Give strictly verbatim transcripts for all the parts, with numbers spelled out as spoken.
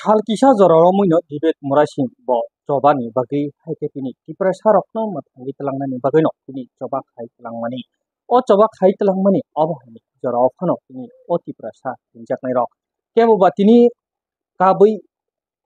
Sal kisa jora romwi no David Murasing bo choba ni bagwi hai khe tini Tiprasa rok no mwthangwi twlangnani bagwi no tini choba khai twlangmani. O choba khai twlangmani obo hai ni jora o phano tini o Tiprasa hinjaknai rok kebo ba tini kabwi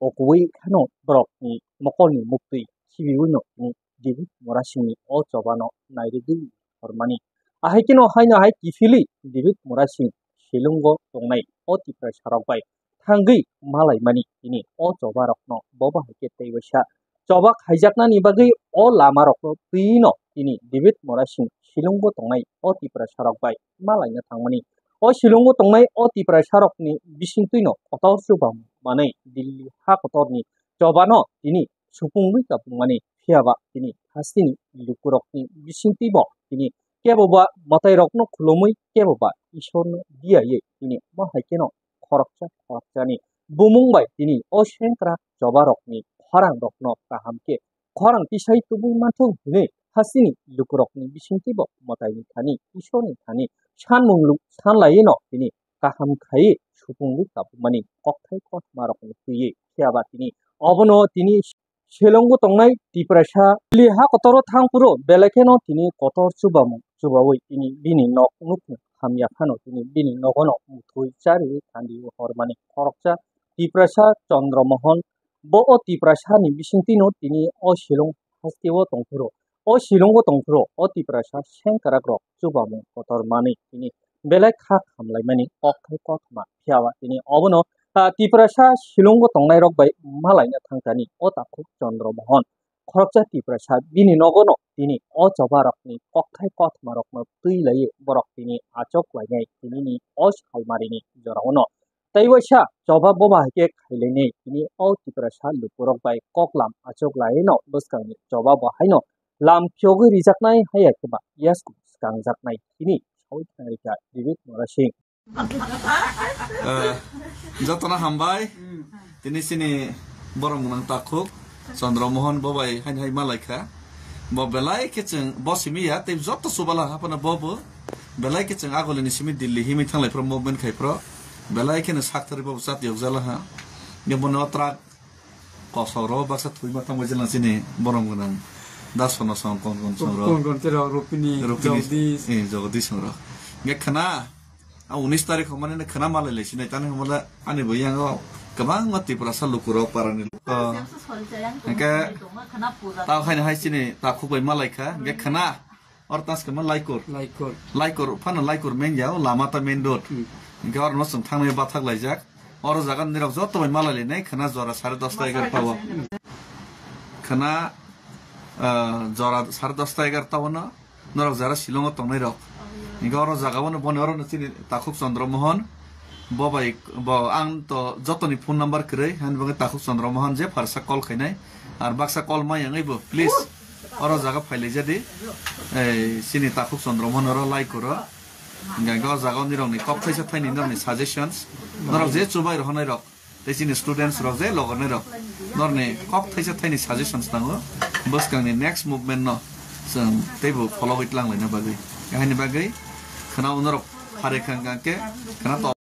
okwi kheno borok ni mokol ni muktwi khibiwi no tini David Murasing ni o choba no nairwgwi hormani. Ahai kheno haino hai kiphilwi David Murasing Shillong o tongnai o Tiprasa rok bai thangwi malaimani tini o choba rok no bobo hai khe tei waisa choba khaijaknani bagwi o lama rok no twi no tini David Murasing Shillong o tongnai o Tiprasa rok bai malaina thangmani. O Shillong o tongnai o Tiprasa rok ni bisingtwi no kotor chuba manwi Delhi ha kotor ni choba no tini supungwi kapungmani, phiya ba tini hasteni lukurokni bisingtwi bo tini kebo ba mwtairokno khulumwi kebo ba Isorno diyaiwi tini omo hai kheno khoroksa khoroksani bumung bai tini o sengkrak chobarokni khorang rokno kaham khe khorang tisai tubui manthung hinwi hasteni lukurokni bisingtwi bo mwtaini thani Isorni thani sanmung lu-, sanlaiwi no tini kaham khaiwi supungwi kapungmani kokthai kothoma rokni twiwi phiya ba tini obono tini Shillong o tongnai Tiprasa Delhi ha kotoro thang phuru belai kheno tini kotor chubamung chubawi tini bini nok nukung hamya phano tini bini nogono muthwi chariwi kandi hormani khoroksa Tiprasa Chandra Mohan. Bo o Tiprasa ni bisingtwi no tini o Shillong haste o tong phuru, o Shillong o tong phuru o Tiprasa sengkrak rok chubamung kotor manwi tini belai kha khamlaimani kokthai kothoma phiya ba tini obono, ah, Tiprasa Shillong o tongnai rok bai malaina thangkani o takhuk Chandra Mohan khoroksa Tiprasa bini nogono tini o choba rokni kokthai kothoma rokno twi laiwi borok tini achok lainai tini ni o salmarini jora o no. Tei waisa choba boba hai khe khailainai tini o Tiprasa lukurok bai koklam achuk laino bwskangni choba bo haino lam phiyogwi rijaknai haiya khe ba yasku swkangjaknai tini sawi thangrikha David Murasing. Eh, jotono hambai. Tini sini borok gwnang takhuk Chandra Mohan bo bai haini hai malaikha. Bo belai khe chwng bo simi ya tei joto chubala haphano bo bo belai khe chwng agulini simi Delhi himwi thanglai phro movement khai phro belai kheno sak thari bo chat yok jala ha. Nge bono truck kosok ro baksa thwi ma tangbai jala sini borok gwnang das sono song kon kon song ro. Kon kon tero Rupini, Rupini, Jagdish. Eh, Jagdish song ro. Nge khana A unis tarikh hwnmani no khwna malai lai sinai tani hwnmale ani bo yango kwbangma Tiprasa lukurok parani luko. Hwnkhe tao haino hai chini takhuk bai malai kha, hwnkhe khwna or tas khe ma Laikur. Laikur. Laikur phano Laikur main ya, o lama ta main road. Hmm. Hwnkhe oro no chwng thangnai bathak laijak. Oro jaga nirok joto bai malai lainai khwna jora sare dosta egarta o. Khwna, ah, jora sare dosta egarta o no. Norok jara Shillong o tongnai rok. Hingke oro jaga o no boni oro no chini Takhuk Chandra Mohon. Bo bai bo ang to jotoni phone number kwrwi, hani bagwi Takhuk Chandra Mohon je pharsa call khainai. Ar baksa call ma yangwi bo, please. Oro jaga phailai jadi. Ei, chini Takhuk Chandra Mohon oro like koro. Hingke o jaga o nirok ni kok thaisa thaini norok ni suggestions. Norok je chubai rohonai rok. Tei chini students rok je logornai rok norni kok thaisa thaini suggestions nango bwskangni next movement no chwng teibo follow wi tlang laina bagwi. Haini bagwi khwnao norok phari khang khang khe khwna to